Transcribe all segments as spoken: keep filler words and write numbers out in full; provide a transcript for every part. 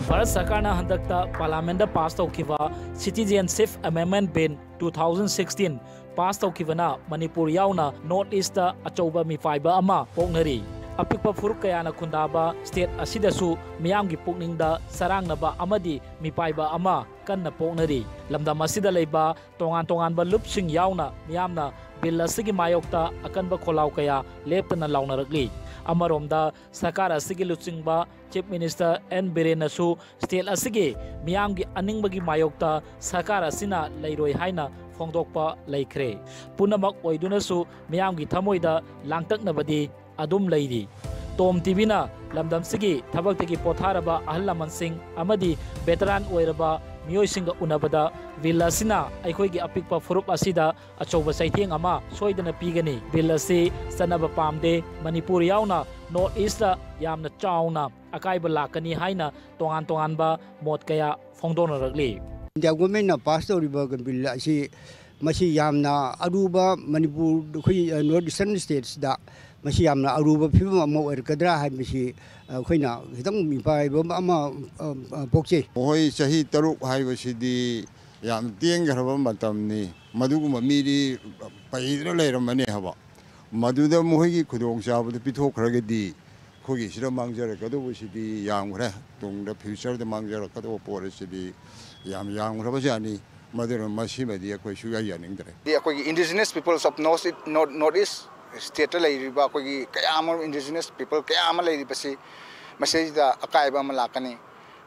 ꯚꯥꯔꯠ ꯁꯔꯀꯥꯔꯅ ꯍꯟꯗꯛꯇ ꯄꯥꯔꯂꯥꯃꯦꯟꯗ ꯄꯥꯁ ꯇꯧꯈꯤꯕ Citizenship Amendment Bill two thousand sixteen pass ꯇꯧꯈꯤꯕꯅ ꯃꯅꯤꯄꯨꯔ ꯌꯥꯎꯅ ꯅꯣꯔꯠ ꯏꯁꯇ ꯑꯆꯧꯕ ꯃꯤꯄꯥꯏꯕ ꯑꯃ ꯄꯣꯛꯅꯔꯤ꯫ ꯑꯄꯤꯛꯄ ꯐꯨꯔꯨꯞ ꯀꯌꯥꯅ ꯈꯨꯟꯗꯥꯕ ꯁ꯭ꯇꯦꯠ ꯑꯁꯤꯗꯁꯨ ꯃꯤꯌꯥꯝꯒꯤ ꯄꯨꯛꯅꯤꯡꯗ ꯆꯔꯥꯡꯅꯕ ꯑꯃꯗꯤ ꯃꯤꯄꯥꯏꯕ ꯑꯃ ꯀꯟꯅ ꯄꯣꯛꯅꯔꯤ꯫ ꯂꯝꯗꯝ ꯑꯁꯤꯗ ꯂꯩꯕ ꯇꯣꯉꯥꯟ ꯇꯣꯉꯥꯟꯕ ꯂꯨꯞꯁꯤꯡ ꯌꯥꯎꯅ ꯃꯤꯌꯥꯝꯅ ꯕꯤꯜ ꯑꯁꯤꯒꯤ ꯃꯥꯌꯣꯛꯇ ꯑꯀꯟꯕ ꯈꯣꯜꯂꯥꯎ ꯀꯌꯥ ꯂꯦꯞꯇꯅ ꯂꯥꯎꯅꯔꯛꯂꯤ꯫ ꯑꯃꯔꯣꯝꯗ ꯁꯔꯀꯥꯔ ꯑꯁꯤꯒꯤ ꯂꯨꯆꯤꯡꯕ ꯆꯤꯐ ꯃꯤꯅꯤꯁꯇꯔ ꯑꯦꯟ ꯕꯤꯔꯦꯟꯅꯁꯨ ꯁ꯭ꯇꯦꯠ ꯑꯁꯤꯒꯤ ꯃꯤꯌꯥꯝꯒꯤ ꯑꯅꯤꯡꯕꯒꯤ ꯃꯥꯌꯣꯛꯇ ꯁꯔꯀꯥꯔ ꯑꯁꯤꯅ ꯂꯩꯔꯣꯏ ꯍꯥꯏꯅ ꯐꯣꯡꯗꯣꯛꯄ ꯂꯩꯈ꯭ꯔꯦ꯫ ꯄꯨꯝꯅꯃꯛ ꯑꯣꯏꯗꯨꯅꯁꯨ ꯃꯤꯌꯥꯝꯒꯤ ꯊꯃꯣꯏꯗ ꯂꯥꯡꯇꯛꯅꯕꯗꯤ ꯑꯗꯨꯝ ꯂꯩꯔꯤ꯫ ꯇꯣꯝ ꯇꯤꯚꯤꯅ ꯂꯝꯗꯝꯁꯤꯒꯤ ꯊꯕꯛꯇꯒꯤ ꯄꯣꯊꯥꯔꯕ ꯑꯍꯜ ꯂꯃꯟꯁꯤꯡ ꯑꯃꯗꯤ ꯚꯦꯇꯔꯥꯟ ꯑꯣꯏꯔꯕ ꯃꯤꯑꯣꯏꯁꯤꯡꯒ ꯎꯅꯕꯗ ꯕꯤꯜ ꯑꯁꯤꯅ ꯑꯩꯈꯣꯏꯒꯤ ꯑꯄꯤꯛꯄ ꯐꯨꯔꯨꯞ ꯑꯁꯤꯗ ꯑꯆꯧꯕ ꯆꯩꯊꯦꯡ ꯑꯃ ꯁꯣꯏꯗꯅ ꯄꯤꯒꯅꯤ꯫ ꯕꯤꯜ ꯑꯁꯤ ꯆꯠꯅꯕ ꯄꯥꯝꯗꯦ꯫ ꯃꯅꯤꯄꯨꯔ ꯌꯥꯎꯅ ꯅꯣꯔꯠ ꯏꯁꯇ ꯌꯥꯝꯅ ꯆꯥꯎꯅ ꯑꯀꯥꯏꯕ ꯂꯥꯛꯀꯅꯤ ꯍꯥꯏꯅ ꯇꯣꯉꯥꯟ ꯇꯣꯉꯥꯟꯕ ꯃꯣꯠ ꯀꯌꯥ ꯐꯣꯡꯗꯣꯛꯅꯔꯛꯂꯤ꯫ ꯏꯟꯗꯤꯌꯥ ꯒꯣꯔꯃꯦꯟꯅ ꯄꯥꯁ ꯇꯧꯔꯤꯕ ꯕꯤꯜ ꯑꯁꯤ ꯃꯁꯤ ꯌꯥꯝꯅ ꯑꯔꯨꯕ, ꯃꯅꯤꯄꯨꯔ, ꯑꯩꯈꯣꯏ, ꯑ, ꯅꯣꯔꯠ ꯏꯁꯇꯔꯟ ꯁ꯭ꯇꯦꯠꯁꯤꯗ ꯃꯁꯤ ꯌꯥꯝꯅ ꯑꯔꯨꯕ ꯐꯤꯕꯝ ꯑꯃ ꯑꯣꯏꯔꯛꯀꯗ꯭ꯔꯥ ꯍꯥꯏꯕꯁꯤ ꯑꯩꯈꯣꯏꯅ ꯈꯤꯇꯪ ꯃꯤꯄꯥꯏꯕ ꯑꯃ, ꯑ, ꯑ, ꯄꯣꯛꯆꯩ꯫ ꯃꯈꯣꯏ ꯆꯍꯤ ꯇꯔꯨꯛ ꯍꯥꯏꯕꯁꯤꯗꯤ ꯌꯥꯝ ꯇꯦꯟꯈ꯭ꯔꯕ ꯃꯇꯝꯅꯤ꯫ ꯃꯗꯨꯒꯨꯝꯕ ꯃꯤꯗꯤ ꯄꯩꯗꯅ ꯂꯩꯔꯝꯃꯅꯤ ꯍꯥꯏꯕ꯫ ꯃꯗꯨꯗ ꯃꯈꯣꯏꯒꯤ ꯈꯨꯗꯣꯡꯆꯥꯕꯗꯨ ꯄꯤꯊꯣꯛꯈ꯭ꯔꯒꯗꯤ ꯑꯩꯈꯣꯏꯒꯤ ꯁꯤꯗ ꯃꯥꯡꯖꯔꯛꯀꯗꯧꯕꯁꯤꯗꯤ ꯌꯥꯝꯈ꯭ꯔꯦ꯫ ꯇꯨꯡꯗ ꯐ꯭ꯌꯨꯆꯔꯗ ꯃꯥꯡꯖꯔꯛꯀꯗꯧꯕ ꯄꯣꯠ ꯑꯁꯤꯗꯤ ꯌꯥꯝ ꯌꯥꯝꯈ꯭ꯔꯕꯖꯥꯠꯅꯤ꯫ ꯃꯗꯨꯅ ꯃꯁꯤꯃꯗꯤ ꯑꯩꯈꯣꯏ ꯁꯨꯛꯌꯥ ꯌꯥꯅꯤꯡꯗ꯭ꯔꯦ꯫ ꯑꯩꯈꯣꯏꯒꯤ indigenous peoples of North, North, North East stateꯇ ꯂꯩꯔꯤꯕ ꯑꯩꯈꯣꯏꯒꯤ ꯀꯌꯥ ꯑꯃ indigenous people ꯀꯌꯥ ꯑꯃ ꯂꯩꯔꯤꯕꯁꯤ ꯃꯁꯤꯗ ꯑꯀꯥꯏꯕ ꯑꯃ ꯂꯥꯛꯀꯅꯤ꯫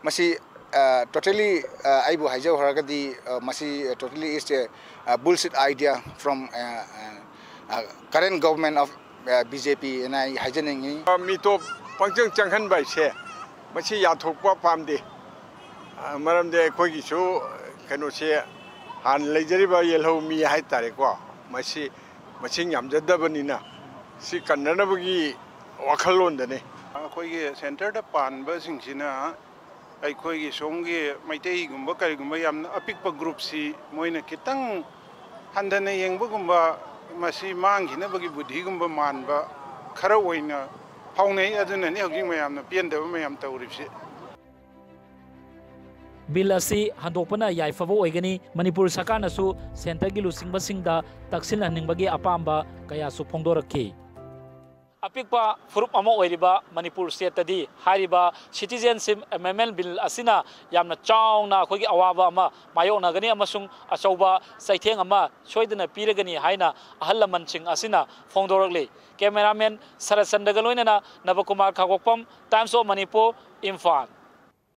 ꯃꯁꯤ, ꯑ, totally, ꯑ, ꯑꯩꯕꯨ ꯍꯥꯏꯖꯧ ꯍꯥꯏꯔꯒꯗꯤ, ꯑ, ꯃꯁꯤ totally is a, ꯑ, bullshit idea from, ꯑ, ꯑ, ꯑ, current government of, ꯑ, B J P ꯑꯅ ꯑꯩ ꯍꯥꯏꯖꯅꯤꯡꯉꯤ꯫ ꯃꯤꯇꯣꯞ ꯄꯪꯆꯪ ꯆꯪꯍꯟꯕ ꯍꯥꯏꯁꯦ ꯃꯁꯤ ꯌꯥꯊꯣꯛꯄ ꯄꯥꯝꯗꯦ꯫ ꯑ, ꯃꯔꯝꯗꯤ ꯑꯩꯈꯣꯏꯒꯤꯁꯨ ꯀꯩꯅꯣꯁꯦ ꯍꯥꯟꯅ ꯂꯩꯖꯔꯤꯕ ꯌꯦꯜꯍꯧ ꯃꯤ ꯍꯥꯏꯇꯥꯔꯦꯀꯣ, ꯃꯁꯤ ꯃꯁꯤꯡ ꯌꯥꯝꯖꯗꯕꯅꯤꯅ ꯁꯤ ꯀꯟꯅꯅꯕꯒꯤ ꯋꯥꯈꯜꯂꯣꯟꯗꯅꯤ꯫ ꯑꯩꯈꯣꯏꯒꯤ centreꯗ ꯄꯥꯟꯕꯁꯤꯡꯁꯤꯅ ꯑꯩꯈꯣꯏꯒꯤ ꯁꯣꯝꯒꯤ ꯃꯩꯇꯩꯒꯨꯝꯕ ꯀꯔꯤꯒꯨꯝꯕ ꯌꯥꯝꯅ ꯑꯄꯤꯛꯄ groupꯁꯤ ꯃꯣꯏꯅ ꯈꯤꯇꯪ ꯍꯟꯊꯅ ꯌꯦꯡꯕꯒꯨꯝꯕ, ꯃꯁꯤ ꯃꯥꯡꯈꯤꯅꯕꯒꯤ ꯕꯨꯙꯤꯒꯨꯝꯕ ꯃꯥꯟꯕ ꯈꯔ ꯑꯣꯏꯅ ꯐꯥꯎꯅꯩ꯫ ꯑꯗꯨꯅꯅꯤ ꯍꯧꯖꯤꯛ ꯃꯌꯥꯝꯅ ꯄꯦꯟꯗꯕ ꯃꯌꯥꯝ ꯇꯧꯔꯤꯕꯁꯤ꯫ ꯕꯤꯜ ꯑꯁꯤ ꯍꯟꯗꯣꯛꯄꯅ ꯌꯥꯏꯐꯕ ꯑꯣꯏꯒꯅꯤ꯫ ꯃꯅꯤꯄꯨꯔ ꯁꯔꯀꯥꯔꯅꯁꯨ ꯁꯦꯟꯇꯔꯒꯤ ꯂꯨꯆꯤꯡꯕꯁꯤꯡꯗ ꯇꯛꯁꯤꯜꯍꯟꯅꯤꯡꯕꯒꯤ ꯑꯄꯥꯝꯕ ꯀꯌꯥꯁꯨ ꯐꯣꯡꯗꯣꯔꯛꯈꯤ꯫ ꯑꯄꯤꯛꯄ ꯐꯨꯔꯨꯞ ꯑꯃ ꯑꯣꯏꯔꯤꯕ ꯃꯅꯤꯄꯨꯔ ꯁ꯭ꯇꯦꯠꯇꯗꯤ ꯍꯥꯏꯔꯤꯕ ꯁꯤꯇꯤꯖꯦꯟꯁꯤꯞ ꯑꯦꯃꯦꯟꯃꯦꯟ ꯕꯤꯜ ꯑꯁꯤꯅ ꯌꯥꯝꯅ ꯆꯥꯎꯅ ꯑꯩꯈꯣꯏꯒꯤ ꯑꯋꯥꯕ ꯑꯃ ꯃꯥꯌꯣꯛꯅꯒꯅꯤ ꯑꯃꯁꯨꯡ ꯑꯆꯧꯕ ꯆꯩꯊꯦꯡ ꯑꯃ ꯁꯣꯏꯗꯅ ꯄꯤꯔꯒꯅꯤ ꯍꯥꯏꯅ ꯑꯍꯜ ꯂꯃꯟꯁꯤꯡ ꯑꯁꯤꯅ ꯐꯣꯡꯗꯣꯔꯛꯂꯤ꯫ ꯀꯦꯃꯦꯔꯥꯃꯦꯟ ꯁꯔꯠ ꯆꯟꯗ꯭ꯔꯒ ꯂꯣꯏꯅꯅ ꯅꯕꯀꯨꯃꯥꯔ ꯈꯥꯒꯣꯛꯄꯝ, Times of Manipur, ꯏꯝꯐꯥꯜ꯫